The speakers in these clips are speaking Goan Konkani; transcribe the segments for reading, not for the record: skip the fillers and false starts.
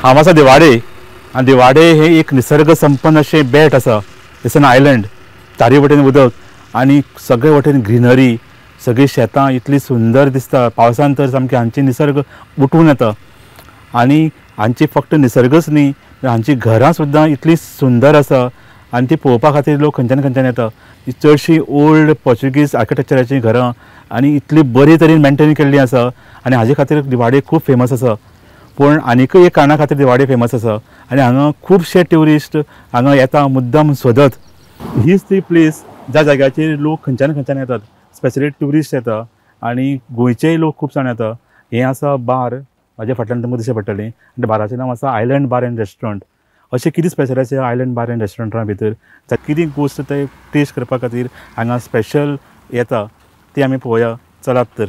हांव आसा दिवाडे आनी दिवाडे हे एक निसर्ग संपन्न अशें बेट आसा. It's an island. चारी वटेन उदक आनी सगळे वटेन ग्रिनरी, सगळीं शेतां इतली सुंदर दिसता. पावसान तर सामकी हांची निसर्ग उठून येता आनी हांची फक्त निसर्गच न्ही, हांची घरां सुद्दां इतली सुंदर आसा आनी ती पळोवपा खातीर लोक खंयच्यान खंयच्यान येता. चडशीं ओल्ड पोर्चुगीज आर्किटेक्चराचीं घरां आनी इतली बरी तरेन मेंटेन केल्लीं आसा आनी हाजे खातीर दिवाडे खूब फेमस आसा. पूण आनीकय एक कारणा खातीर दिवाडे फेमस आसा आनी हांगा खुबशे ट्युरिस्ट हांगा येता मुद्दम सोदत. हीच ती प्लेस ज्या जाग्याचेर लोक खंयच्यान खंयच्यान येतात, स्पेशली ट्युरिस्ट येता आनी गोंयचेय लोक खूब जाण येता. हें आसा बार, म्हाज्या फाटल्यान तुमकां दिश्टी पडटलें आनी बाराचें नांव आसा आयलंड बार एंड रेस्टॉरंट. अशें कितें स्पेशल आसा आयलंड बार एंड रेस्टॉरंटा भितर, कितें गोश्ट ते टेस्ट करपा खातीर हांगा स्पेशल येता ती आमी पळोवया. चलात तर.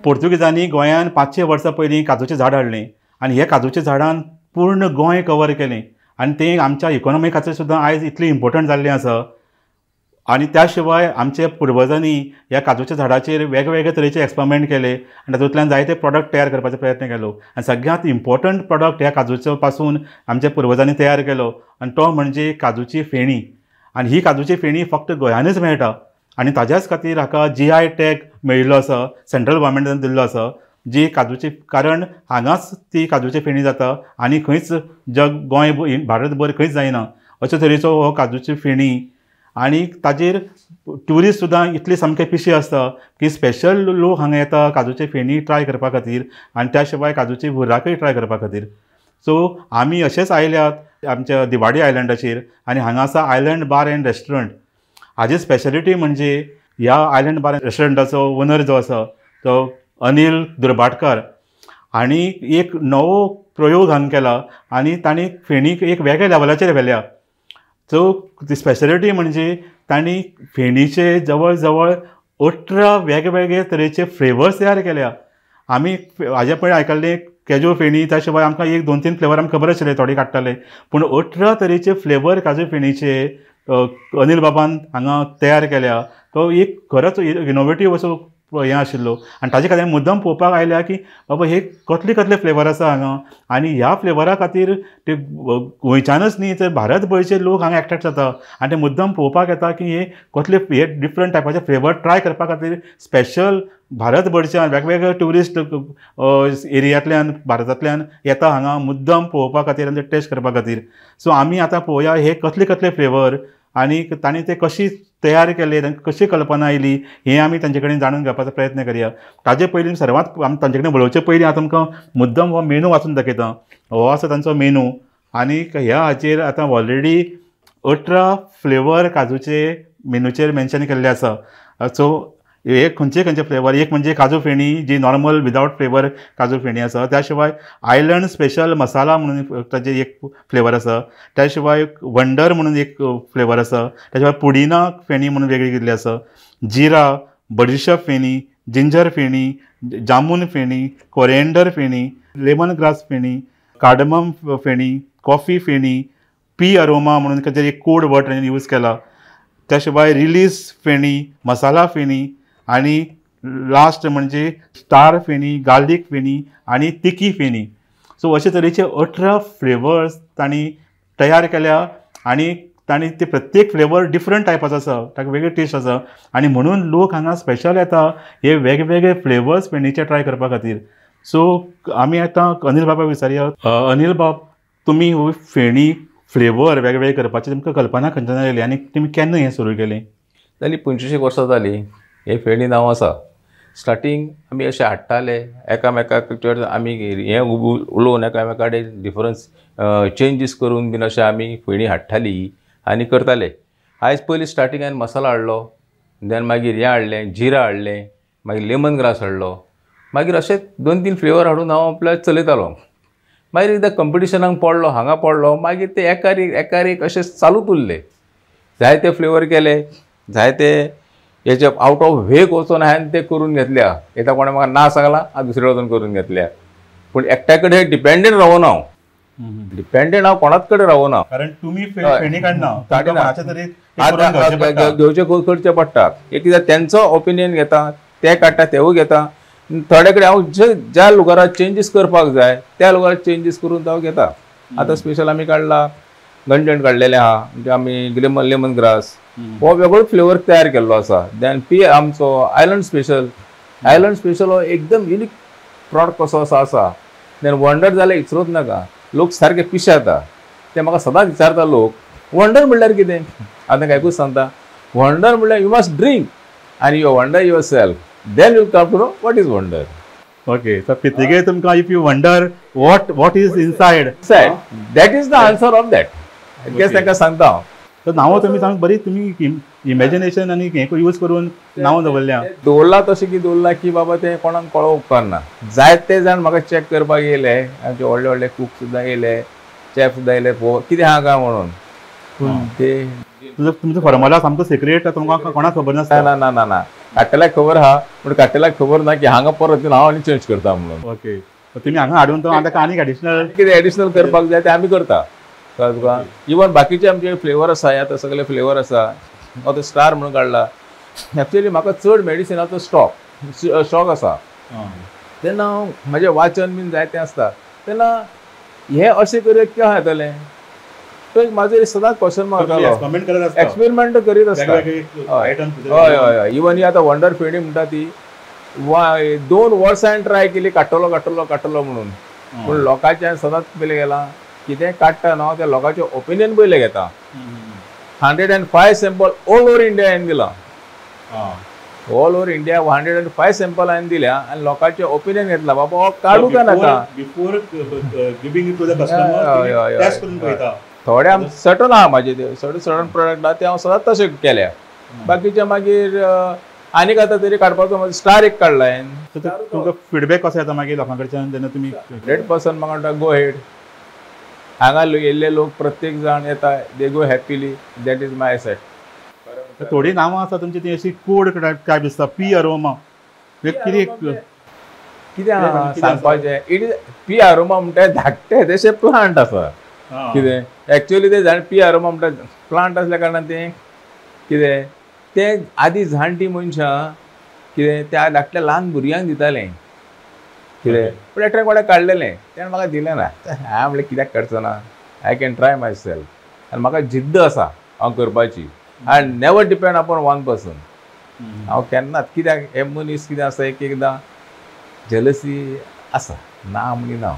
पोर्तुगीजांनी गोंयांत 500 वर्सां पयलीं काजूचें झाड हाडलें आनी हे काजूच्या झाडान पूर्ण गोंय कवर केलें आनी तें आमच्या इकोनॉमी खातीर सुद्दां आयज इतलें इम्पोर्टंट जाल्लें आसा. आनी त्या शिवाय आमच्या पुर्वजांनी ह्या काजूच्या झाडाचेर वेगवेगळे तरेचे एक्सपेरिमेंट केले आनी तातूंतल्यान जायते प्रोडक्ट तयार करपाचो प्रयत्न केलो आनी सगळ्यांत इम्पोर्टंट प्रोडक्ट ह्या काजूचो पासून आमच्या पुर्वजांनी तयार केलो आनी तो म्हणजे काजूची फेणी. आनी ही काजूची फेणी फक्त गोंयानूच मेळटा आनी ताज्याच खातीर हाका GI tag मेळिल्लो आसा, सेंट्रल गव्हर्मेंटान दिल्लो आसा, जी काजूची, कारण हांगाच ती काजूची फेणी जाता आनी खंयच जग गोंय भारतभर खंयच जायना अशे तरेचो हो काजूची फेणी. आनी ताजेर ट्युरिस्ट सुद्दां इतले सामके पिशे आसता की स्पेशल लोक हांगा येता काजूची फेणी ट्राय करपा खातीर आनी त्या शिवाय काजूची हुर्राकय ट्राय करपा खातीर. सो आमी अशेंच आयल्यात आमच्या दिवाडी आयलंडाचेर आनी हांगा आसा आयलंड बार एंड रेस्टॉरंट. हाजी स्पेशलिटी म्हणजे ह्या आयलंड बार रेस्टॉरंटाचो ओनर जो आसा तो अनिल दुर्भाटकर हांणी एक नवो प्रयोग हांगा केला आनी तांणी फेणीक एक वेगळ्या लेवलाचेर व्हेल्या. सो ती स्पेशलिटी म्हणजे तांणी फेणीचे जवळ जवळ 18 वेगवेगळे तरेचे फ्लेवर्स तयार केल्या. आमी हाजे पयलीं आयकल्लें काजू फेणी, त्या शिवाय आमकां 1 2 3 फ्लेवर आमकां खबर आशिल्ले, थोडे काडटाले, पूण 18 तरेचे फ्लेवर काजू फेणीचे अनिल बाबान हांगा तयार केल्या. तो एक खरोच इनोवेटीव असो हें आशिल्लो आनी ताजे खातीर मुद्दम पळोवपाक आयल्या की बाबा हे कसले कसले फ्लेवर आसा हांगा आनी ह्या फ्लेवरा खातीर ते गोंयच्यानच न्ही तर भारतभरचे लोक हांगा एट्रेक्ट जाता आनी ते मुद्दम पळोवपाक येता की हे कसले हे डिफरंट टायपाचे फ्लेवर ट्राय करपा खातीर स्पेशल भारतभरच्यान वेगवेगळे ट्युरिस्ट एरियांतल्यान भारतांतल्यान येता हांगा मुद्दम पळोवपा खातीर आनी ते टेस्ट करपा खातीर. सो आमी आतां पळोवया हे कसले कसले फ्लेवर आनी तांणी ते कशी तयार केले, तांकां कशी कल्पना आयली हें आमी तांचे कडेन जाणून घेवपाचो प्रयत्न करया. ताजे पयलीं सर्वात आमी तांचे कडेन उलोवचे पयलीं हांव तुमकां मुद्दम हो मेनू वाचून दाखयता. हो आसा तांचो मेनू आनी ह्या हाचेर आतां ऑलरेडी 18 फ्लेवर काजूचे मेनूचेर मेन्शन केल्ले आसा. सो हे खंयचे खंयचे फ्लेवर, एक म्हणजे काजू फेणी जी नॉर्मल विदावट फ्लेवर काजू फेणी आसा, त्या शिवाय आयलंड स्पेशल मसाला म्हणून ताजे एक फ्लेवर आसा, त्या शिवाय वंडर म्हणून एक फ्लेवर आसा, त्या शिवाय पुडिना फेणी म्हणून वेगळी केल्ली आसा, जिरा, बडिशेप feni, ginger feni, jamun feni, coriander feni, lemon grass feni, cardamom feni, coffee feni, pea aroma म्हणून ताजेर एक कोड वर्ड तांणी यूज केला, त्या शिवाय रिलीज फेणी, मसाला फेणी आनी लास्ट म्हणजे स्टार फेणी, गार्लीक फेणी आनी तिकी फेणी. सो अशे तरेचे 18 फ्लेवर्स तांणी तयार केल्या आनी तांणी ते प्रत्येक फ्लेवर डिफरंट टायपाचो आसा, ताका वेगळी टेस्ट आसा आनी म्हणून लोक हांगा स्पेशल येता हे वेगवेगळे फ्लेवर्स फेणीचे ट्राय करपा खातीर. सो आमी आतां अनिल बाबाक विचारया. अनिल बाब, तुमी हो फेणी फ्लेवर वेगवेगळे करपाची तुमकां कल्पना खंयच्यान आयली आनी तुमी केन्ना हें सुरू केलें? जाली 25 वर्सां जालीं हे फेणी नांव आसा. स्टार्टींग आमी अशें हाडटाले एकामेकाक, आमी हें उलोवन एकामेका कडेन डिफरन्स चेंजीस करून बीन अशें आमी फेणी हाडटाली आनी करताले. आयज पयलीं स्टार्टींग हांवें मसाला हाडलो, देन मागीर हें हाडलें, जिरा हाडलें, मागीर लेमन ग्रास हाडलो, मागीर अशें 2 3 फ्लेवर हाडून हांव आपल्या चलयतालो. मागीर एकदां कंपिटिशनाक पडलो, हांगा पडलो, मागीर ते एकार एक एकार एक अशें चालूच उरलें. जायते फ्लेवर केले, जायते हेचे आवट ऑफ वेक वचून हांवें ते करून घेतल्या. एकदां कोणें म्हाका ना सांगलां, हांव दुसरे वचून करून घेतल्या. पूण एकट्या कडेन डिपेंडंट रावना हांव, डिपेंडंट हांव कोणाच कडेन रावना. कारण तुमी फेणी काडना, घेवचे करचे पडटा. एक कित्याक तेंचो ओपिनियन घेता, ते काडटा तेवूय घेता. थोडे कडेन हांव ज्या लुगाराक चेंजीस करपाक जाय त्या लुगाराक चेंजीस करून हांव घेता. आतां स्पेशल आमी काडला गंजण काडलेलें आहा, म्हणजे आमी लेमन ग्रास हो वेगळो फ्लेवर तयार केल्लो आसा. Then P आमचो आयलंड स्पेशल, आयलंड स्पेशल हो एकदम युनीक प्रॉडक्ट कसो असो आसा. Then wonder जाल्यार विचारूच नाका, लोक सारके पिशे जाता. ते म्हाका सदांच विचारता लोक, वंडर म्हणल्यार कितें? आतां कांयकूच सांगता, वंडर म्हणल्यार you must drink आनी you wonder yourself, then you come to know what is wonder. Okay, so पितिगे तुमकां if you wonder what is inside, that is the answer of that. तेच तांकां सांगता हांव. तर नांवां तुमी सांग बरी, तुमी इमेजिनेशन आनी हें यूज करून नांवां दवरल्या. दवरलां तशें की दवरलां की बाबा तें कोणाक कळोवंक उपकारना. जायते जाण म्हाका चॅक करपाक येयले, आमचे व्हडले व्हडले कूक सुद्दां येयले, चॅफ सुद्दां येयले, कितें आहा काय म्हणून. पूण ते तुमचो फॉर्मुला सामको सिक्रेट, तुमकां कोणाक खबर नासता. ना ना ना ना, काडटल्याक खबर आहा, पूण काडटल्याक खबर ना की हांगा परत हांव आनी चेंज करता म्हणून. ओके, तुमी हांगा हाडून तो आतां आनीक एडिशनल कितें एडिशनल करपाक जाय तें आमी करता. कळ्ळें तुका? इवन बाकीचे आमचे फ्लेवर आसा, आतां सगळे फ्लेवर आसा. आतां स्टार म्हणून काडला. एक्चुअली म्हाका चड मेडिसिनाचो स्टॉक आसा. तेन्ना हांव म्हजें वाचन बीन जायतें आसता, तेन्ना हें अशें करूया कितें जातलें, तो एक म्हाजो सदांच क्वेश्चन मारतालो, एक्सपेरिमेंट करीत आसता. हय हय हय. इवन ही आतां वंडर फेणी म्हणटा ती 2 वर्सां हांवें ट्राय केली, काडटलो काडटलो काडटलो म्हणून. पूण लोकांचें हांवें सदांच पयलें गेलां, कितें काडटा न्हू तें लोकांचें ओपिनियन पयलें घेता. 105 सॅम्पल ऑल ओवर इंडिया हांवें दिलां. ऑल ओवर इंडिया 105 सॅम्पल हांवें दिल्या आनी लोकांचें ओपिनियन घेतलां, बाबा हो काडूं काय नाका. Before giving to the customer test करून पळयता. थोडे आम सर्टन आहा म्हाजे ते सर्टन प्रोडक्ट आहा ते हांव सदांच तशें केल्या. बाकीचे मागीर आनीक आतां तरी काडपाचो म्हाजो स्टार एक काडला हांवें. तुमकां फिडबॅक कसो येता मागीर लोकां कडच्यान जेन्ना तुमी? 100% म्हाका म्हणटा गो हेड. हांगा येयल्ले लोक प्रत्येक जाण येता, they go happily, that is my asset. थोडीं नांवां आसा तुमची ती अशी कोड काय दिसता, पी अरोमा कितें कितें सांगपाचें? It is P aroma म्हणटा धाकटे तशें प्लांट आसा. कितें एक्चुअली तें झाड पी अरोमा म्हणटा प्लांट आसल्या कारणान तें कितें तें आदी जाणटी मनशां कितें त्या धाकट्या ल्हान भुरग्यांक दितालें कितें. पूण एकट्यान कोणें काडलेलें, तेणें म्हाका दिलें ना. हांवें म्हणलें कित्याक काडचो ना, I can try myself. आनी म्हाका जिद्द आसा हांव करपाची. I never depend upon one person. हांव केन्नाच कित्याक हे मनीस कितें आसा एक एकदां जेलसी आसा ना म्हणी ना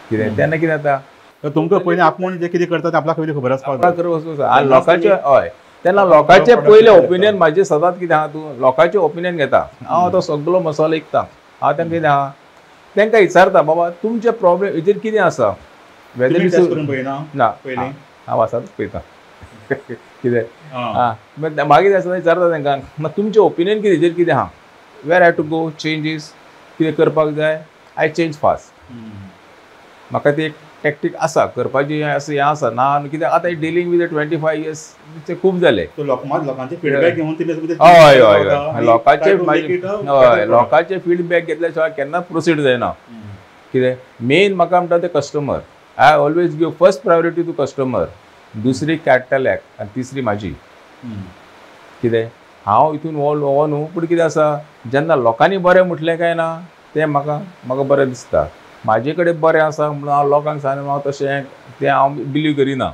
कितें, तेन्ना कितें जाता तुमकां पयलीं आपूण जें कितें करता तें आपल्याक पयलीं खबर आसपाक जाय. लोकांचे हय, तेन्ना लोकांचे पयलें ओपिनियन म्हाजें सदांच कितें आहा, तूं लोकांचें ओपिनियन घेता. हांव आतां सगलो मसालो विकता, हांव तांकां कितें आहा तांकां विचारता, बाबा तुमचे प्रॉब्लेम हेजेर कितें आसा. ना हांव आसाच पळयता कितें. आं मागीर आसतना विचारता तांकां, मागीर तुमचें ओपिनियन कितें हेजेर कितें आहा, where I to go changes कितें करपाक जाय. I change fast. म्हाका ती एक टॅक्टीक आसा करपाची, अशें हें आसा ना कित्याक आतां डिलींग विथ 25 इयर्स ते खूब जाले. हय हय हय, लोकांचे हय लोकांचे फिडबॅक घेतल्या शिवाय केन्नाच प्रोसीड जायना. कितें मेन म्हाका म्हणटा ते customer. I always give first priority to customer, दुसरी काडटल्याक आनी तिसरी म्हाजी. कितें हांव हितून हो न्हू, पूण कितें आसा जेन्ना लोकांनी बरें म्हटलें काय ना तें म्हाका म्हाका बरें दिसता. म्हाजे कडेन बरें आसा म्हणून हांव लोकांक सांगना, हांव तशें तें हांव बिलीव करिना.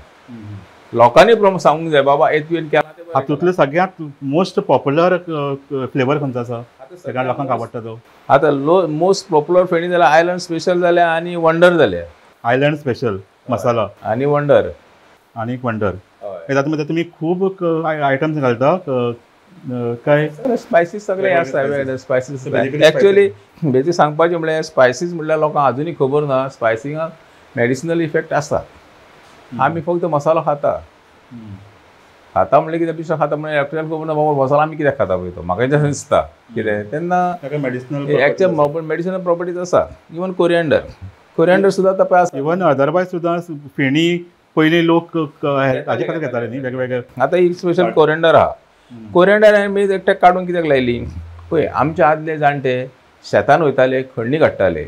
लोकांनी सांगूंक जाय बाबा हे तुवें केलां तें. हातूंतलो सगळ्यांत मोस्ट पॉप्युलर फ्लेवर खंयचो आसा सगळ्या लोकांक आवडटा तो? आतां मोस्ट पॉप्युलर फेणी जाल्यार आयलंड स्पेशल जाल्या आनी वंडर जाल्या. आयलंड स्पेशल मसाला आनी वंडर, आनी वंडर. तातूंत तुमी खूब आयटम्स घालता काय? स्पायसीस सगळे आसता. स्पायसीस एक्चुअली बेजी सांगपाचें म्हणल्यार स्पायसीस म्हणल्यार लोकांक आजुनूय खबर ना स्पायसिंगाक मेडिसिनल इफेक्ट आसा. आमी फक्त मसालो खाता खाता म्हणल्यार कितें पिशो खाता म्हणल्यार डॉक्टराक खबर ना बाबा मसालो आमी कित्याक खाता पळय तो, म्हाका जशें दिसता कितें तेन्ना एक्चुअल मेडिसिनल प्रॉपर्टीज आसा. Even coriander, कोरिएंडर सुद्दां आतां पळय आसा. इवन अदरवायज सुद्दां फेणी पयलीं लोक हाजे खातीर घेताले न्ही वेगवेगळे. आतां ही स्पेशल कोरिएंडर आहा. कोरिएंडर हांवें एकट्याक काडून कित्याक लायली पळय, आमचे आदले जाणटे शेतान वयताले, खणणी काडटाले,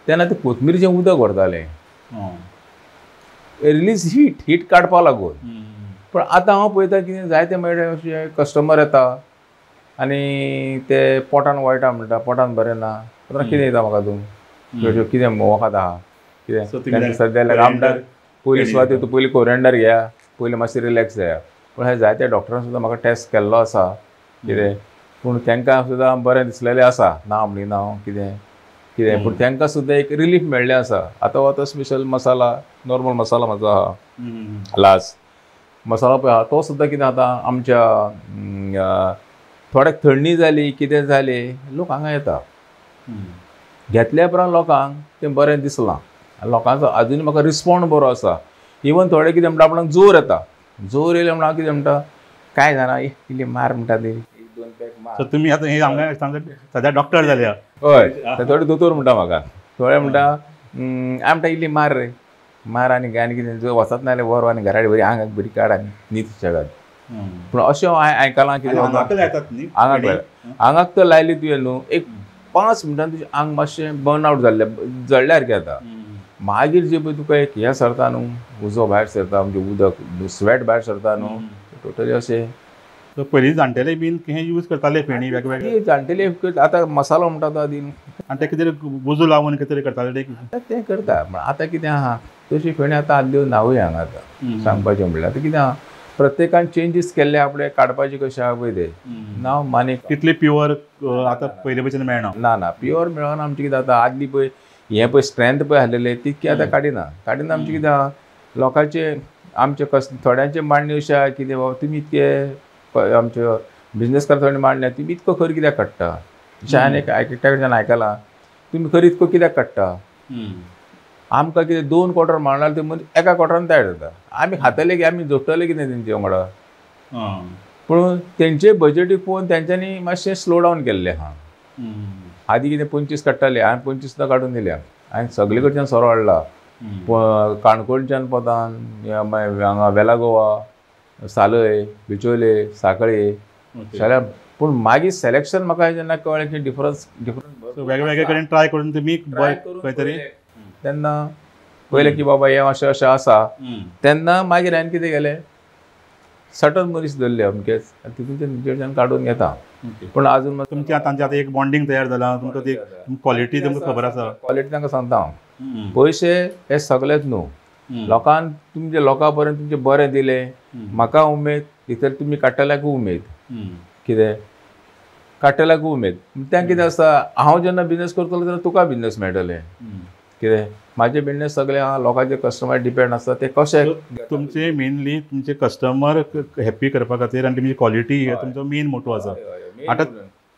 तेन्ना ते कोथमिरीचें उदक व्हरताले, रिलीज हीट, हीट काडपा लागून. पूण आतां हांव पळयता कितें जायते मेळटा अशे कस्टमर येता आनी ते पोटान वळटा म्हणटा, पोटान बरें ना, आतां कितें दिता म्हाका तूं, कितें वखद आहा कितें सद्या आमदार पयलीं सुवातेर तूं पयलीं कोरिएंडर घेया, पयलीं मातशें रिलॅक्स जाया. पूण हे जायते डॉक्टरान सुद्दां म्हाका टेस्ट केल्लो आसा कितें, पूण तांकां सुद्दां बरें दिसलेलें आसा, ना म्हणिना हांव कितें कितें, पूण तांकां सुद्दां एक रिलीफ मेळ्ळें आसा. आतां हो आतां स्पेशल मसाला, नॉर्मल मसाला म्हजो आहा, लास मसाला पळय आहा, तो सुद्दां कितें आतां आमच्या थोड्याक थंडी जाली कितें जालें लोक हांगा येता, घेतल्या उपरांत लोकांक तें बरें दिसलां, लोकांचो आजुनूय म्हाका रिस्पोंड बरो आसा. इवन थोडे कितें म्हणटा आपणाक जोर येता, जोर येयले म्हणून हांव कितें म्हणटा कांय जाणा इल्ली मार म्हणटा ती एक दोन पॅक मार. तुमी आतां हें हांगा सद्या डॉक्टर जाल्या. हय, थोडे दोतोर म्हणटा म्हाका, थोडे म्हणटा हांव म्हणटा इल्ली मार रे मार आनी आनी कितें जो वचत ना जाल्यार व्हर आनी घरा बरी आंगाक बरी काड आनी न्हीद सुशेगाद. पूण अशें हांवें आयकलां कितें आंगाक आंगाक तर लायली तुवें न्हू एक 5 मिनटान तुजें आंग मातशें बर्न आवट जाल्लें, जळ्ळ्या सारकें जाता. मागीर जे पळय तुका एक हें सरता न्हू, उजो भायर सरता, म्हणजे उदक स्वेट भायर सरता न्हू, टोटली अशें. पयलीं जाणटेले बीन हें यूज करताले फेणी वेगवेगळे जाणटेले. आतां मसालो म्हणटा तो आदी आनी ते कितें उजो लावन कितें तरी करताले तें करता. आतां कितें आहा तशी फेणी आतां आदल्यो नावूय हांगा आतां सांगपाचें म्हणल्यार आतां कितें आहा प्रत्येकान चेंजीस केल्ले आपले काडपाचे कशें आहा पळय ते नांव मानीक तितले प्युअर आतां पयले भशेन मेळना. ना ना प्युअर मेळना. आमचें कितें आतां आदली पळय हें पळय स्ट्रेंथ पळय आसलेलें तितकी आतां काडिना काडिना. आमचें कितें आहा लोकांचे आमचे कस थोड्यांचे मांडणी अशें आहा कितें बाबा तुमी इतके आमचे बिजनेस करता थोडे मांडणे तुमी इतको खर कित्याक काडटा, अशें हांवें एकट्या कडच्यान आयकलां, तुमी खर इतको कित्याक काडटा, आमकां कितें 2 क्वॉर्टर मारणार ते मनीस एका क्वॉर्टरान तयार जाता, आमी खातले की आमी जोडटले कितें तेंचे वांगडा. पूण तेंचे बजेटीक पळोवन तेंच्यांनी मातशें स्लो डावन केल्लें आहा. आदी कितें 25 काडटाले, हांवें 25 सुद्दां काडून दिल्या. हांवें सगळे कडच्यान सोरो हाडला, काणकोणच्यान पोतान, हांगा वेला गोवा, सालय, बिचोले, साखळे सगळ्या. पूण मागीर सिलेक्शन म्हाका जेन्ना कळ्ळें की डिफरन्स डिफरन्स वेगवेगळे कडेन ट्राय करून तुमी खंय तरी तेन्ना पळयलें की बाबा हें अशें अशें आसा. तेन्ना मागीर हांवें कितें केलें, सर्टन मनीस धरले अमकेच आनी तितून तेंच्यान काडून घेता. पूण आजून तुमच्या तांचे आतां एक बॉन्डींग तयार जालां, तुमकां ती क्वॉलिटी तुमकां खबर आसा. क्वॉलिटी तांकां सांगता हांव, पयशे हे सगळेच न्हू, लोकांक तुमचे लोकां पर्यंत तुमचें बरें दिलें म्हाका उमेद, भितर तुमी काडटल्याक उमेद, कितें काडटल्याक उमेद. तें कितें आसता, हांव जेन्ना बिजनेस करतलो तेन्ना तुका बिजनेस मेळटलें. कितें म्हाजे बिजनेस सगळे आहा लोकांचे कस्टमर डिपेंड आसता ते कशे तुमचे मेनली तुमचे कस्टमर हॅप्पी करपा खातीर आनी तुमची क्वॉलिटी हे तुमचो मेन मोटो आसा. आतां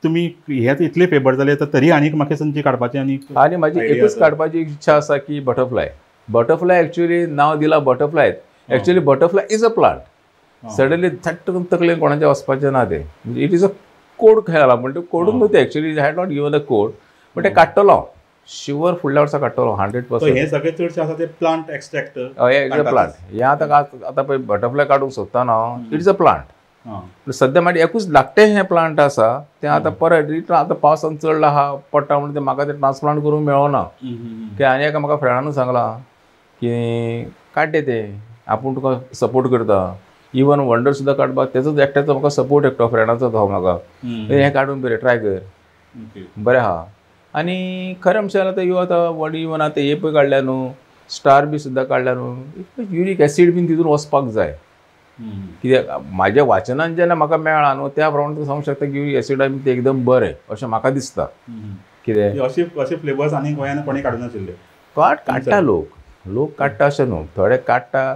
तुमी हे इतले फेवर जाले तरी आनीक म्हाका तुमची काडपाची आनी आनी म्हाजी एकूच काडपाची इच्छा आसा की बटरफ्लाय. बटरफ्लाय एक्चुअली नांव दिलां butterfly, actually butterfly is a plant. Suddenly थट्ट तकलेन कोणाचें वचपाचें ना तें, म्हणजे it is a code खेळला म्हणटा कोडून न्हू तें, actually I had not given a code, but तें काडटलो शुवर फुडल्या वर्सा काडटलो 100%. हे सगळे चडशे आसा ते प्लांट एक्स्ट्रॅक्ट. हय, it's a plant. हें आतां आतां पळय बटरफ्लाय काडूंक सोदता ना, it's a plant. सद्या मागीर एकूच धाकटें हें प्लांट आसा तें आतां परत रिटर्न आतां पावसान चडला आहा पडटा म्हणून तें म्हाका तें ट्रान्सप्लांट करूंक मेळना. की आनी एका म्हाका फ्रेंडानूय सांगलां की काडटे तें, आपूण तुका सपोर्ट करता. इवन वंडर सुद्दां काडपाक तेजोच एकट्याचो म्हाका सपोर्ट, एकटो फ्रेंडाचो तो म्हाका, हें काडून बरें ट्राय कर बरें आहा. आनी खरें म्हणल्यार आतां यो आतां वड इवन आतां हे पळय काडल्या न्हू, स्टार बी सुद्दां काडल्या न्हू, युरीक एसीड बीन तितून वचपाक जाय. कित्याक म्हाज्या वाचनान जेन्ना म्हाका मेळ्ळां न्हू त्या प्रमाणे तुका सांगूंक शकता की युरीक एसिडा बी तें एकदम बरें अशें म्हाका दिसता. कितें अशे अशे फ्लेवर्स आनी गोंयांत कोणी काडूं नाशिल्ले. काडटा लोक, लोक काडटा अशें न्हू, थोडे काडटा,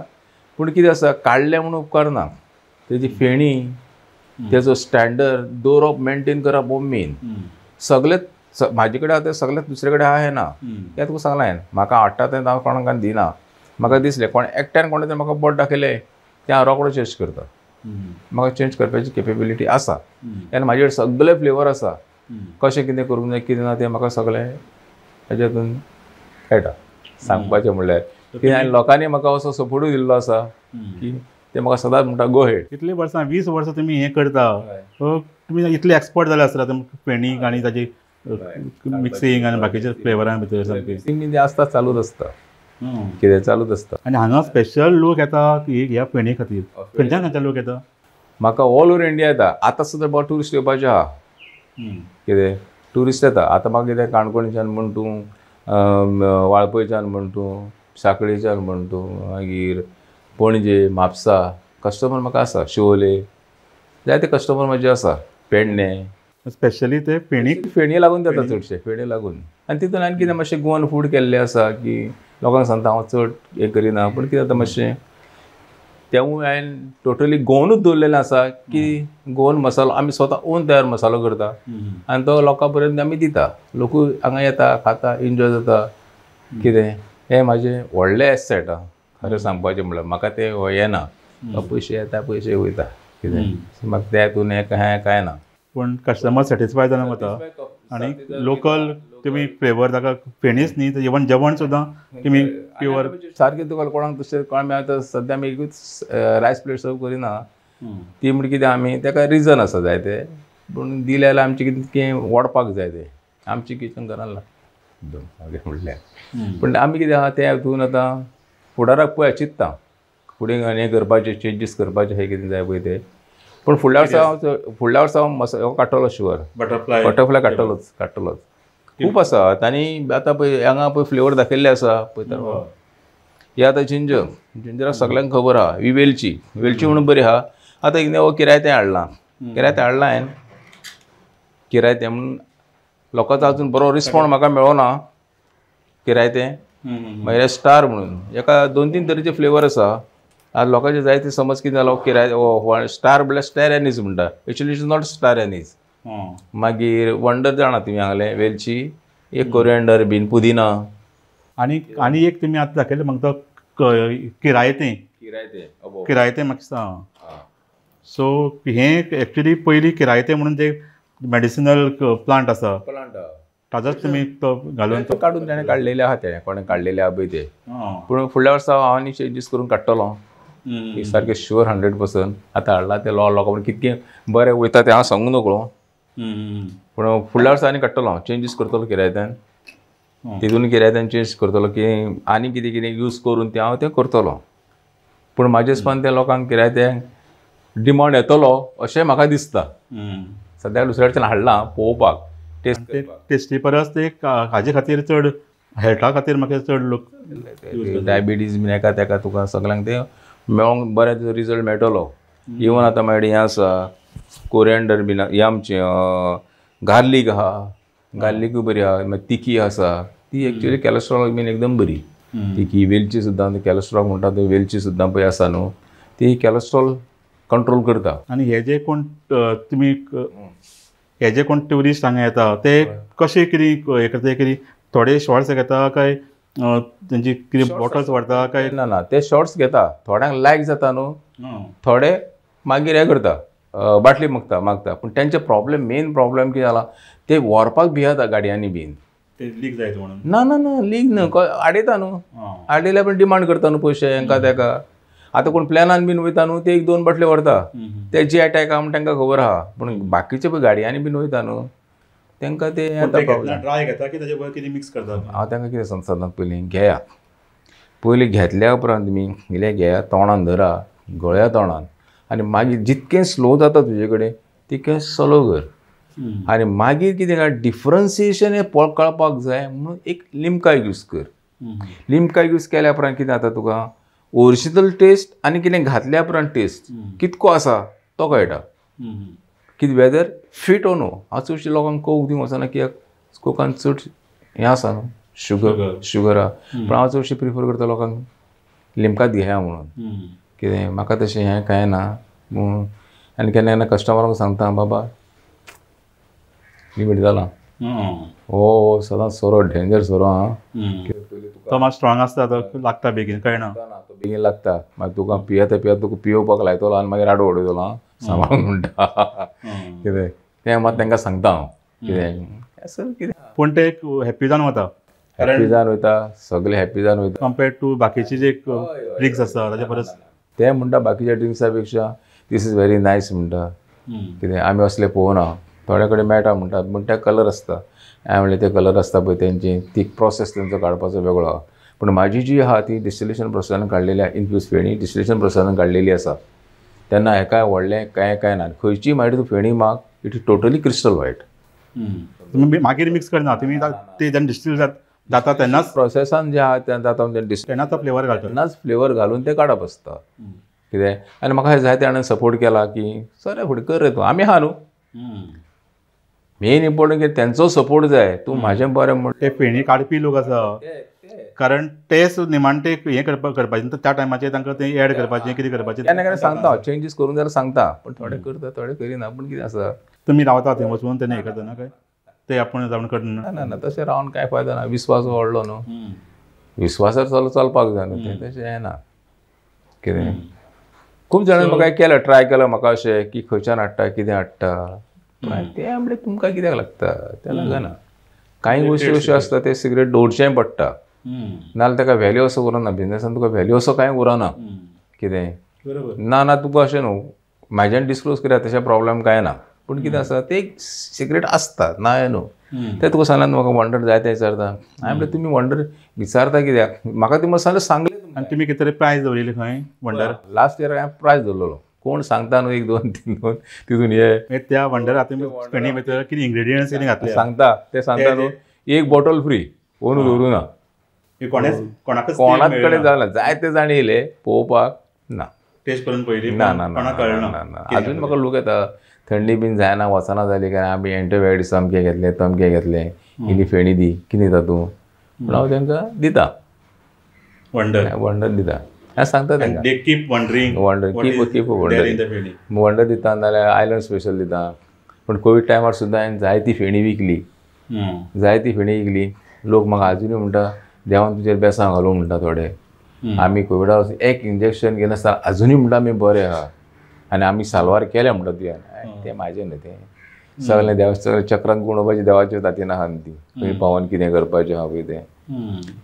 पूण कितें आसा काडलें म्हणून उपकारना, तेजी फेणी तेजो स्टँडर्ड दवरप मेनटेन करप हो मेन. सगळें म्हाजे कडेन आतां सगळें दुसरे कडेन आहा ना, तें तुका सांगलां हांवें, म्हाका आवडटा तें हांव कोणाक दिना. म्हाका दिसलें कोण एकट्यान कोणें तें म्हाका बोट दाखयलें तें हांव रोकडो चेंज करता, म्हाका चेंज करपाची केपेबिलिटी आसा. आनी म्हाजे कडेन सगळे फ्लेवर आसा, कशें कितें करूंक जाय कितें ना तें म्हाका सगळें हेज्यातून कळटा. सांगपाचें म्हणल्यार की आनी लोकांनी म्हाका असो सपोर्टूय दिल्लो आसा की ते म्हाका सदांच म्हणटा गो हेड. कितलीं वर्सां 20 वर्सां तुमी हें करता, तुमी इतले एक्सपर्ट जाले आसता फेणीक आनी ताजी मिक्सिंग आनी बाकीच्या फ्लेवरां भितर सामकें मिक्सिंग बीन आसता, चालूच आसता, कितें चालूच आसता. आनी हांगा स्पेशल लोक येता ह्या फेणी खातीर, खंयच्यान खंयच्यान लोक येता? म्हाका ऑल ओवर इंडिया येता. आतां सुद्दां म्हाका ट्युरिस्ट येवपाचें आहा, कितें ट्युरिस्ट येता. आतां म्हाका कितें काणकोणच्यान म्हण तूं, वाळपयच्यान म्हण तूं, साखळेच्यान म्हण तूं, मागीर पणजे, म्हापसा कस्टमर म्हाका आसा, शिवोले जायते कस्टमर म्हजे आसा, पेडणे. स्पेशली ते फेणी फेणी लागून जाता चडशे, फेणी लागून. आनी तितून आनी कितें मातशें गोवन फूड केल्लें आसा की लोकांक सांगता हांव चड हें करिना, पूण कितें जाता मातशें तेवूय हांवें टोटली गोवनूच दवरलेलें आसा की गोवन मसालो आमी स्वता ओन तयार मसालो करता आनी तो लोकां पर्यंत आमी दिता. लोकूय हांगा येता, खाता, एन्जॉय जाता. कितें हें म्हाजें व्हडलें एसेट आहा खरें सांगपाचें म्हणल्यार. म्हाका तें येना, पयशे येता पयशे वयता, कितें म्हाका त्या हितून हें कांय ना. पूण कस्टमर सॅटिस्फाय जावन वता आनी लोकल तुमी फ्लेवर ताका फेणीच न्ही, इवन जेवण सुद्दां तुमी प्युअर सारकें तुका कोणाक दुसरें कोण आमी आतां सद्या आमी एकूच रायस प्लेट सर्व करिना, ती म्हणजे कितें आमी ताका रिजन आसा जायते, पूण दिलें जाल्यार आमचें कितें वाडपाक जाय तें आमचें किचन घरान लागता सारकें म्हणल्यार. पूण आमी कितें आहा तें हितून आतां फुडाराक पळय चिंत्ता फुडें हें करपाचें, चेंजीस करपाचें, हें कितें जाय पळय तें. पूण फुडल्या वर्सा हांव, फुडल्या वर्सा हांव मसालो काडटलो शुअर, बटरफ्लाय बटरफ्लाय काडटलोच काडटलोच. खूब आसा आनी आतां पळय हांगा पळय फ्लेवर दाखयल्ले आसा पळयता. हे आतां जिंजर, जिंजराक सगल्यांक खबर आहा. ही वेलची, वेलची म्हणून बरी आहा. आतां एक नवो किरायतें हाडलां, किरायतें हाडलां हांवें, किरायतें म्हणून लोकांचो अजून बरो रिस्पोन्स म्हाका मेळोना किरायतें. मागीर स्टार म्हणून एका 2-3 तरेचे फ्लेवर आसा. आतां लोकांचे जायते समज कितें जालो किराय स्टार म्हणल्यार स्टार एनीज म्हणटा, actually it is not star anise. मागीर वंडर जाणा तुमी हांगलें वेलची, एक कोरिएंडर बीन, पुदिना. आनी आनी एक तुमी आतां दाखयलें म्हाका तो किरायतें, किरायतें किरायतें म्हाका दिसता. सो हें एक्चुली पयलीं किरायतें म्हणून जे मेडिसिनल प्लांट आसा ताजोच तुमी तो घालून तो काडून ताणें काडलेले आहा, तेणें कोणें काडलेले आहा पळय ते. पूण फुडल्या वर्सा हांव आनी चेंजीस करून काडटलो सारकें शुअर 100%. आतां हाडलां तें लोकां पूण कितकें बरें वयता तें हांव सांगूं नकळो, पूण फुडल्या वर्सा आनी काडटलो हांव, चेंजीस करतलो किरायत्यान, तितून किरायत्यान चेंज करतलो की आनी कितें कितें यूज करून तें हांव तें करतलो. पूण म्हाजे हिसपान तें लोकांक किरायत्यांक डिमांड येतलो अशें म्हाका दिसता. सद्याक दुसऱ्या कडच्यान हाडलां पळोवपाक टेस्ट, टेस्टी परस ते हाजे खातीर चड हेल्था खातीर म्हाका चड लोक डायबिटीज बीन एका तेका तुका सगल्यांक तें मेळोंक बरें तुजो रिजल्ट मेळटलो. इवन आतां मागीर हें आसा कोरिएंडर बीन, हें आमचें गार्लीक आहा, गार्लिकूय बरी आहा. मागीर तिखी आसा, ती एक्चुअली कॅलेस्ट्रॉल बीन एकदम बरी तिखी. वेलची सुद्दां कॅलेस्ट्रॉल म्हणटा ते वेलची सुद्दां पळय आसा न्हू, ती कॅलेस्ट्रॉल कंट्रोल करता. आनी हे जे कोण तुमी हे जे कोण ट्युरिस्ट हांगा येता ते कशें कितें हें करता, कितें थोडे शॉर्ट्स घेता काय तेंची कितें बॉटल्स व्हरता काय? ना ना, ते शॉर्ट्स घेता, थोड्यांक लायक जाता न्हू, थोडे मागीर हें करता बाटली मागता मागता. पूण तेंचे प्रॉब्लेम, मेन प्रॉब्लेम कितें जाला ते व्हरपाक भियेता गाडयांनी बीन, ते लीक जायत म्हणून. ना ना ना, लीक न्हू, आडयता न्हू, आडयल्यार पण डिमांड करता न्हू पयशे हेंका तेका. आतां कोण प्लॅनान बीन वयता न्हू ते 1-2 बाटले व्हरता, ते जे अटॅक आहा म्हण तांकां खबर आहा. पूण बाकीचे पळय गाडयांनी बीन वयता न्हू तांकां ते ड्राय घेता की ताजे बरोबर कितें मिक्स करता. हांव तांकां कितें सांगता, पयलीं घेया, पयलीं घेतल्या उपरांत तुमी इल्लें घेया, तोंडान धरा, गळ्या तोंडान, आनी मागीर जितकें स्लो जाता तुजे कडेन तितकें स्लो कर. आनी मागीर कितें काय डिफरन्सिएशन हें कळपाक जाय म्हणून एक लिमकाय यूज कर. लिमकाय यूज केल्या उपरांत कितें जाता तुका ओरिजिनल टेस्ट आनी कितें घातल्या उपरांत टेस्ट कितको आसा तो कळटा, कितें वेदर फिट ओ नो. हांव चडशे लोकांक कोक दिवंक वचना कित्याक कोकान चड हें आसा न्हू, शुगर शुगर आहा. पूण हांव चडशें प्रिफर करता लोकांक लिमकात घेया म्हणून, कितें म्हाका तशें हें कांय ना. आनी केन्ना केन्ना कस्टमरांक सांगता बाबा लिमीट जालां, हो सदांच सोरो डेंजर सोरो आं, तो मात स्ट्रॉंग आसता, तो लागता बेगीन कळना, तो बेगीन लागता. मागीर तुका पियेता पियेता तुका पियोवपाक लायतलो आनी मागीर आडो उडयतलो आं सांबाळून म्हणटा कितें तें मात तांकां सांगता हांव कितें असो कितें. पूण ते हॅप्पी जावन वता, हॅप्पी जावन वयता, सगळे हॅप्पी जावन वयता कंपेर्ड टू बाकीचे जे ड्रिंक्स आसा ताजे परस. ते म्हणटा बाकीच्या ड्रिंक्सा पेक्षा this is very nice म्हणटा. कितें आमी असले पळोवना, थोड्या कडेन मेळटा म्हणटा, पूण ते कलर आसता. हांवें म्हणलें ते कलर आसता पळय तेंची ती प्रोसेस तेंचो काडपाचो वेगळो आहा, पूण म्हाजी जी आहा ती डिस्टिलेशन प्रोसेसान काडलेली आहा, इन्फ्यूज फेणी डिस्टिलेशन प्रोसेसान काडलेली आसा. तेन्ना हेकाय व्हडलें कांय कांय ना, खंयची मागीर तूं फेणी माग, it is totally crystal white. तुमी मागीर मिक्स करना, तुमी ते जेन्ना डिस्टील जाता तेन्नाच प्रोसेसान जे आहा तेन्ना जाता तेन्ना तो फ्लेवर घालता, तेन्नाच फ्लेवर घालून ते काडप आसता कितें. आनी म्हाका जायते जाणांनी सपोर्ट केला की सर फुडें कर रे तूं, आमी आहा न्हू. मेन इम्पोर्टंट की तेंचो सपोर्ट जाय, तूं म्हाजें बरें म्हण. ते फेणी काडपी लोक आसा, कारण तेच निमाणते हें करपाचें त्या टायमाचेर तांकां तें एड करपाचें कितें करपाचें केन्ना केन्ना सांगता, चेंजीस करूंक जाल्यार सांगता, पूण थोडे करता थोडे करिना. पूण कितें आसा, तुमी रावता थंय वचून तेन्ना हें करतना काय ते आपूण जावन करना? ना ना, तशें रावन कांय फायदो ना. विस्वास व्हडलो न्हू, विस्वासार चलपाक जाय न्हू, तें तशें येना कितें. खूब जाणांनी म्हाका केलें, ट्राय केलें म्हाका अशें की खंयच्यान हाडटा कितें हाडटा, तें म्हणलें तुमकां कित्याक लागता, तें लागना. कांय गोश्टी अश्यो आसता ते सिगरेट दवरचेंय पडटा, नाजाल्यार ताका व्हॅल्यू असो उरना, बिजनेसान तुका व्हॅल्यू असो कांय उरना कितें. ना ना तुका अशें न्हू म्हाज्यान डिस्क्लोज करया तशें प्रॉब्लम कांय ना, पूण कितें आसा ते एक सिगरेट आसता ना हें न्हू. तें तुका सांगलें म्हाका वंडर जाय तें विचारता, हांवें म्हणलें तुमी वंडर विचारता कित्याक, म्हाका तुमी सांगलें सांगलें. आनी तुमी कितें तरी प्रायज दवरिल्ली खंय वंडर? लास्ट इयर हांवें प्रायज दवरलेलो, कोण सांगता न्हू 1 2 3 2 तितून हे त्या वंडर आतां फेणी भितर कितें इंग्रेडियंट्स कितें घातले सांगता, ते सांगता न्हू 1 बॉटल फ्री, कोण दवरूं ना, कोणाच कडेन जालें जायते जाण येयले पळोवपाक ना, टेस्ट करून पळयली ना ना ना. अजून म्हाका लोक येता, थंडी बीन जायना वचना जाली काय आमी एंटीबायोटिक्स अमकें घेतलें तमकें घेतलें, इल्ली फेणी दी कितें दिता तूं, पूण हांव तांकां दिता वंडर, वंडर दिता. हांव सांगता तांकां keep wondering, wonder keep wonder wonder दिता, नाजाल्यार आयलंड स्पेशल दिता. पूण कोवीड टायमार सुद्दां हांवें जायती फेणी विकली, जायती फेणी विकली. लोक म्हाका आजुनूय म्हणटा देवान तुजेर बेसां घालूं म्हणटा थोडे, आमी कोविडा एक इंजेक्शन घेनासतना आजुनूय म्हणटा आमी बरे आहा आनी आमी साल्वार केल्या म्हणटा तुवें. तें म्हाजें न्हू, तें सगळें देवा सगळें चक्रान गुणोवपाचें देवाच्यो तातीन आहा न्हू ती, खंय पावोन कितें करपाचें आहा पळय तें.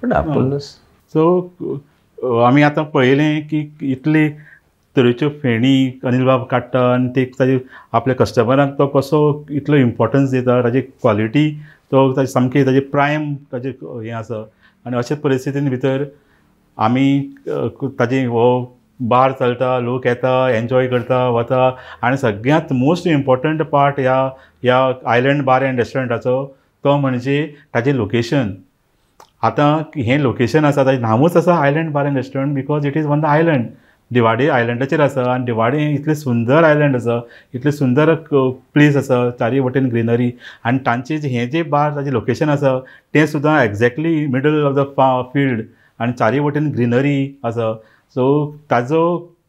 पूण आपूण सो आमी आतां पळयलें की इतले तरेच्यो फेणी अनिल बाब काडटा आनी ते ताजे आपल्या कस्टमरांक तो कसो इतलो इम्पोर्टन्स दिता, ताजी क्वॉलिटी तो ताजी सामकी ताजी प्रायम ताजें हें आसा. आनी अशे परिस्थितीन भितर आमी ताजी हो बार चलता, लोक येता, एन्जॉय करता, वता. आनी सगळ्यांत मोस्ट इम्पोर्टंट पार्ट ह्या ह्या आयलंड बार एंड रेस्टॉरंटाचो तो म्हणजे ताजें लोकेशन. आतां हें लोकेशन आसा ताजें नांवूच आसा island bar and restaurant because it is on the island. Divar आयलंडाचेर आसा आनी दिवाडे इतलें सुंदर आयलंड आसा, इतलें सुंदर प्लेस आसा, चारी वटेन ग्रिनरी. आनी तांचे हें जें बार ताजें लोकेशन आसा तें सुद्दां exactly middle of the field आनी चारी वटेन ग्रिनरी आसा. सो ताजो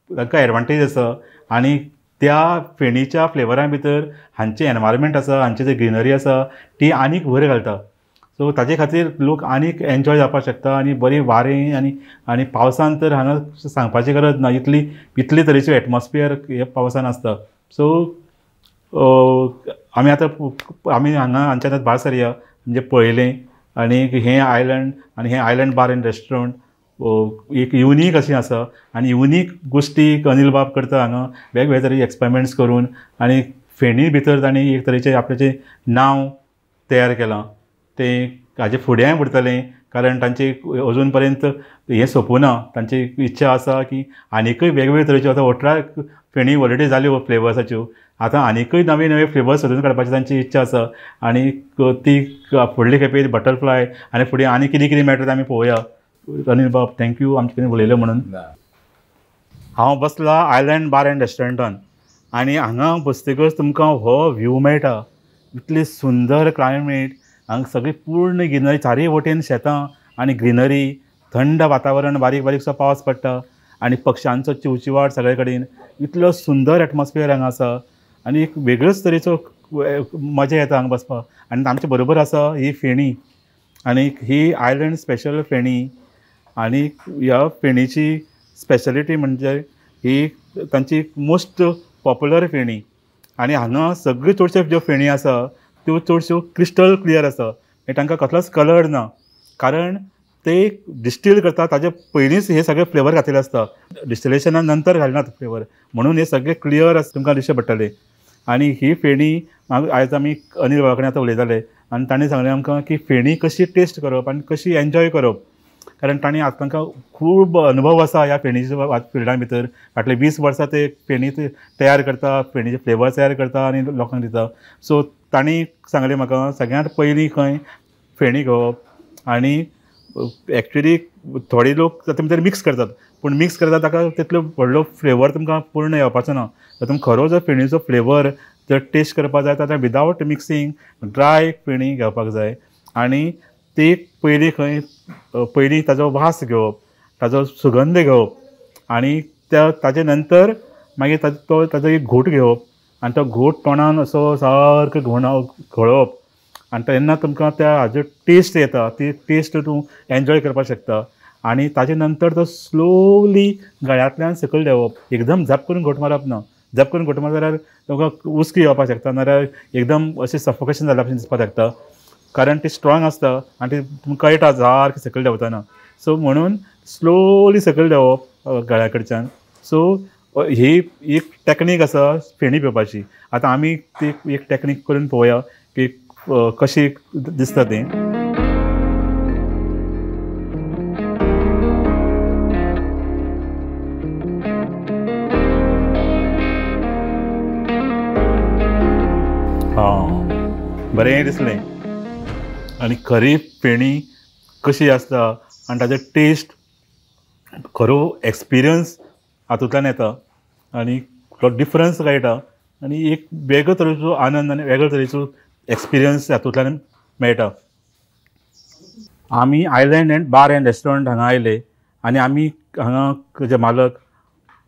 तांकां एडवांटेज आसा. आनी त्या फेणीच्या फ्लेवरा भितर हांचें एनवायरमेंट आसा, हांची जी ग्रिनरी आसा ती आनीक भर घालता. सो ताजे खातीर लोक आनीक एन्जॉय जावपाक शकता. आनी बरें वारें आनी आनी पावसान तर हांगा सांगपाची गरज ना, इतली इतले तरेच्यो एटमॉस्फियर हे पावसान आसता. सो आमी आतां आमी हांगा हांच्या आतां भायर सरया म्हणजे पळयलें आनी हें आयलंड आनी हें आयलंड बार एंड रेस्टॉरंट एक युनीक अशें आसा. आनी युनीक गोश्टी अनिल बाब करता हांगा, वेगवेगळे तरेचे एक्सपेरिमेंट्स करून आनी फेणी भितर तांणी एक तरेचें आपल्याचें नांव तयार केलां. तें हाजे फुडेंय उरतलें, कारण तांची अजून पर्यंत हें सोंपूना. तांची इच्छा आसा की आनीकय वेगवेगळे तरेच्यो आतां 18 फेणी ऑलरेडी जाल्यो फ्लेवर्साच्यो, आतां आनीकय नवे नवे फ्लेवर्स सोदून काडपाची तांची इच्छा आसा. आनी ती फुडले खेपे बटरफ्लाय आनी फुडें आनी कितें कितें मेळटा तें आमी पळोवया. अनिल बाब thank you आमचे कडेन उलयलें म्हणून. हांव बसला आयलंड बार एंड रेस्टॉरंटान आनी हांगा बसतकच तुमकां हो व्यू मेळटा, इतली सुंदर क्लायमेट, हांगा सगळी पूर्ण ग्रिनरी, चारय वटेन शेतां आनी ग्रिनरी, थंड वातावरण, बारीक बारीकसो पावस पडटा आनी पक्ष्यांचो चिवचिवाट सगळे कडेन, इतलो सुंदर एटमॉस्फियर हांगा आसा आनी एक वेगळोच तरेचो मजा येता हांगा बसपाक. आनी आमचे बरोबर आसा ही फेणी आनी ही आयलंड स्पेशल फेणी. आनी ह्या फेणीची स्पेशलिटी म्हणजे ही तांची मोस्ट पॉप्युलर फेणी. आनी हांगा सगळ्यो चडश्यो ज्यो फेणी आसा त्यो चडश्यो क्रिस्टल क्लियर आसा, तांकां कसलोच कलर ना. कारण ते डिस्टील करता ताजे पयलींच हे सगळे फ्लेवर घातलेले आसता, डिस्टिलेशना नंतर घालनात फ्लेवर, म्हणून हे सगळे क्लियर तुमकां दिश्टी पडटले. आनी ही फेणी आयज आमी अनिल बाबा कडेन आतां उलयताले आनी ताणें सांगलें आमकां की फेणी कशी टेस्ट करप आनी कशी एन्जॉय करप, कारण तांणी आतां तांकां खूब अनुभव आसा ह्या फेणीच्या फिल्डा भितर. फाटले 20 वर्सां ते फेणी तयार करता, फेणीचे फ्लेवर तयार करता आनी लोकांक दिता. सो तांणी सांगलें म्हाका सगळ्यांत पयलीं खंय फेणी घेवप आनी एक्चुली थोडे लोक तातूंत भितर मिक्स करतात, पूण मिक्स करता ताका तितलो व्हडलो फ्लेवर तुमकां पूर्ण येवपाचो ना. तर तुमकां खरो जर फेणीचो फ्लेवर जर टेस्ट करपाक जाय जाल्यार विदावट मिक्सींग ड्राय फेणी घेवपाक जाय आनी ती पयलीं खंय पयलीं ताजो वास घेवप, ताजो सुगंध घेवप आनी त्या ताजे नंतर मागीर तो ताजो एक घोट घेवप आनी तो घोट तोंडान असो सारको घोळोवप आनी तेन्ना तुमकां त्या हाजो टेस्ट येता, ती टेस्ट तूं एन्जॉय करपाक शकता. आनी ताजे नंतर तो स्लोली गळ्यांतल्यान सकयल देंवप, एकदम झप करून घोट मारप ना. झप करून घोट मारप जाल्यार तुमकां उस्की येवपाक शकता, नाजाल्यार एकदम अशें सफोकेशन जाल्या भशेन दिसपाक शकता, कारण ती स्ट्रॉंग आसता आनी ती तुमकां कळटा सारकें सकयल देंवतना. सो म्हणून स्लोली सकयल देंवप गळ्या कडच्यान. सो ही एक टॅक्नीक आसा फेणी पिवपाची. आतां आमी ती एक टॅक्नीक करून पळोवया की कशी दिसता तें. हां, बरें दिसलें. आनी खरी फेणी कशी आसता आनी ताजो टेस्ट, खरो एक्सपिरियन्स हातूंतल्यान येता आनी तो डिफरन्स कळटा आनी एक वेगळे तरेचो आनंद आनी वेगळे तरेचो एक्सपिरियन्स हातूंतल्यान मेळटा. आमी island and bar and restaurant हांगा आयले आनी आमी हांगा जे मालक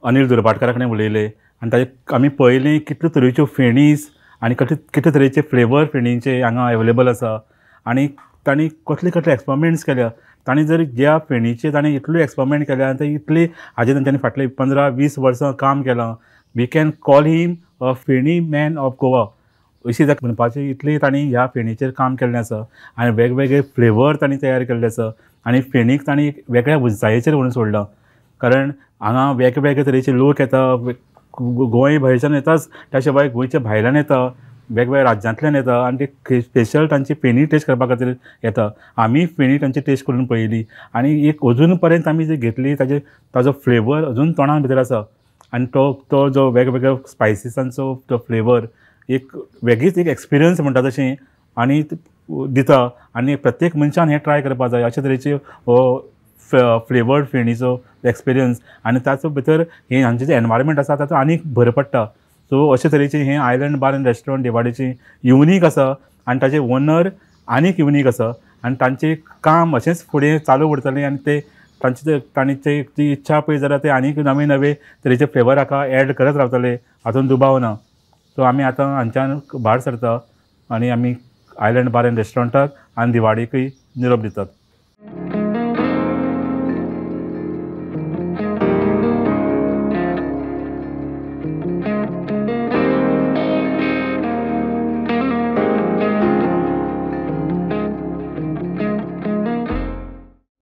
अनिल दुर्भाटकारा कडेन उलयले आनी ताजे आमी पळयलें कितले तरेच्यो फेणीस आनी कितले तरेचे फ्लेवर फेणींचे हांगा अवेलेबल आसा आनी तांणी कसले कसले एक्सपेरिमेंट्स केल्या. तांणी जर ज्या फेणीचे तांणी इतले एक्सपेरिमेंट केल्या आनी ते इतले हाजेर तांच्यांनी फाटले 15-20 वर्सां काम केलां. We can call him a feni man of Goa अशी ताका म्हणपाची, इतली तांणी ह्या फेणीचेर काम केल्लें आसा आनी वेगवेगळे फ्लेवर तांणी तयार केल्ले आसा आनी फेणीक तांणी एक वेगळ्या उंचायेचेर व्हरून सोडलां. कारण हांगा वेगवेगळे तरेचे लोक येता, गोंय भायरच्यान येताच, त्या शिवाय गोंयच्या भायल्यान येता, वेगवेगळ्या राज्यांतल्यान येता आनी ते स्पेशल तांची फेणी टेस्ट करपा खातीर येता. आमी फेणी तांची टेस्ट करून पळयली आनी एक अजून पर्यंत आमी जी घेतली ताजे ताजो फ्लेवर अजून तोंडा भितर आसा आनी तो तो जो वेगवेगळ्या स्पायसिसांचो तो फ्लेवर एक वेगळीच एक एक्सपिरियन्स म्हणटा तशें आनी दिता आनी प्रत्येक मनशान हें ट्राय करपाक जाय अशे तरेचे हो फ्लेवर्ड फेणीचो एक्सपिरियन्स आनी ताचो भितर हें आमचें जें एनवायरमेंट आसा ताचो आनीक भर पडटा. सो अशे तरेचें हें आयलंड बार एंड रेस्टॉरंट दिवाडेचें युनीक आसा आनी ताजे ओनर आनीक युनीक आसा आनी तांचें काम अशेंच फुडें चालू उरतलें आनी ते तांचे तांणी ती इच्छा पळय जाल्यार ते आनीक नवे नवे तरेचे फ्लेवर हाका एड करत रावतले हातूंत दुबाव ना. सो आमी आतां हांच्यान भायर सरता आनी आमी आयलंड बार एंड रेस्टॉरंटाक आनी दिवाडीकूय निरोप दितात.